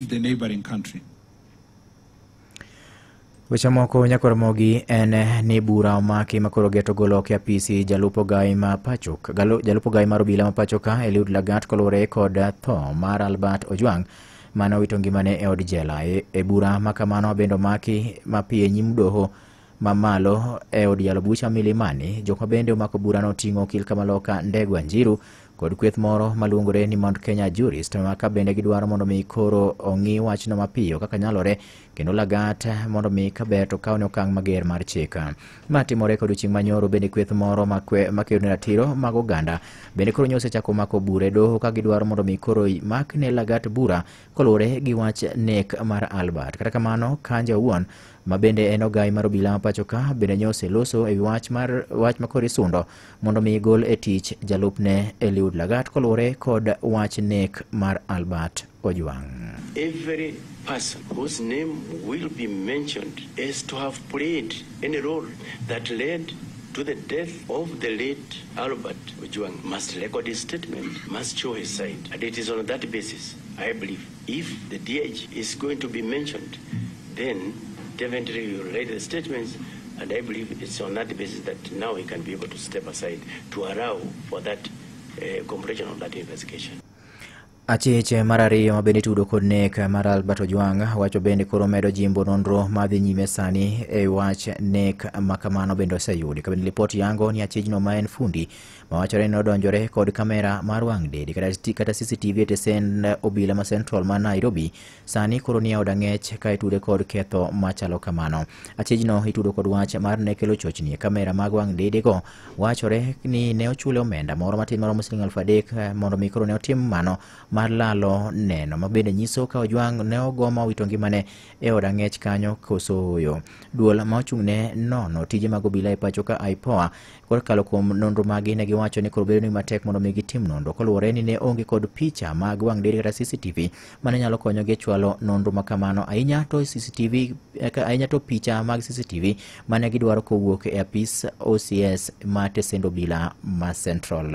The neighboring country. Weche moko nyakor mogi en ni bura omaki makoro geto golo oko e apisi jalup ogai ma pacho jalup ogai mar obila ma pacho ka Eliud Lagat koluwore kod tho mar Albert Ojwang mane owito ngimane e od jela. E bura ma kamano bende omaki mapiyo e nyim doho mamalo e od yalo bucha Milimani. Jok ma bende omako burano oting'o okil Kamaloka Ndegwa Njiru kod kweth moro maluongore ni Mount Kenya Jurist ma ka bende gidwaro mondo mi koro ong'i wachno mapiyo kaka nyalore kendo Lagat mondo mi kaber to kawne okang' mager mar chik. Ma timore kod odiochieng' manyoro bende kweth moro makedo ne ratiro mag oganda bende koro nyocha osechako mako bura e doho ka gidwaro mondo mi koro makne Lagat bura koluwore gi wach nek mar Albert. Kata kamano Kanja owuon ma bende en ogai mar obila ma pacho ka bende nyocha oseloso ewi wach mar wach makoro isundo mondo mi gol e tich jalupne Eliud Lagat koluwore kod wach nek mar Albert Ojwang. Every person whose name will be mentioned is to have played any role that led to the death of the late Albert Ojwang must record his statement, must show his side. And it is on that basis, I believe, if the DIG is going to be mentioned, then definitely he will write the statements, and I believe it's on that basis that now he can be able to step aside to allow for that completion of that investigation. Achich mar ariyo ma bende itudo kod nek mar Albert Ojwang wacho bende koro medo jimbo nonro madhi nyime sani e wach nek ma kamano bende oseyudi. Ka bende lipot yango ni achijno ma en fundi mawachore ni nodonjore kod kamera mar wang' dede kata CCTV e tesend obila ma Central ma Nairobi sani koro ni e od ang'ech ka itude kod ketho machalo kamano. Achijno itudo kod wach mar ne kelo chochni e kamera mag wang' dede go wachore ni ne ochule omenda moro matin maromo siling 3,000 mondo mi koro ne otim mano mar lalo neno ma bende nyiso ka Ojwang ne ogo ma owito ngimane e od ang'ech kanyo koso ooyo. Duol ma ochung'ne nono tije mag obila e pacho ka IPOA kokalo kuom nonro magi ne giwacho ni koro bedo ni matek mondo mi gitim nonro koluwore ni ne onge kod picha mag wang' dede kata CCTV mane nyalo konyogi e chwalo nonro ma kamano ahinya to CCTV ahinya to picha mag CCTV mane gidwaro kowuok e apis OCS ma tesend obila ma Central.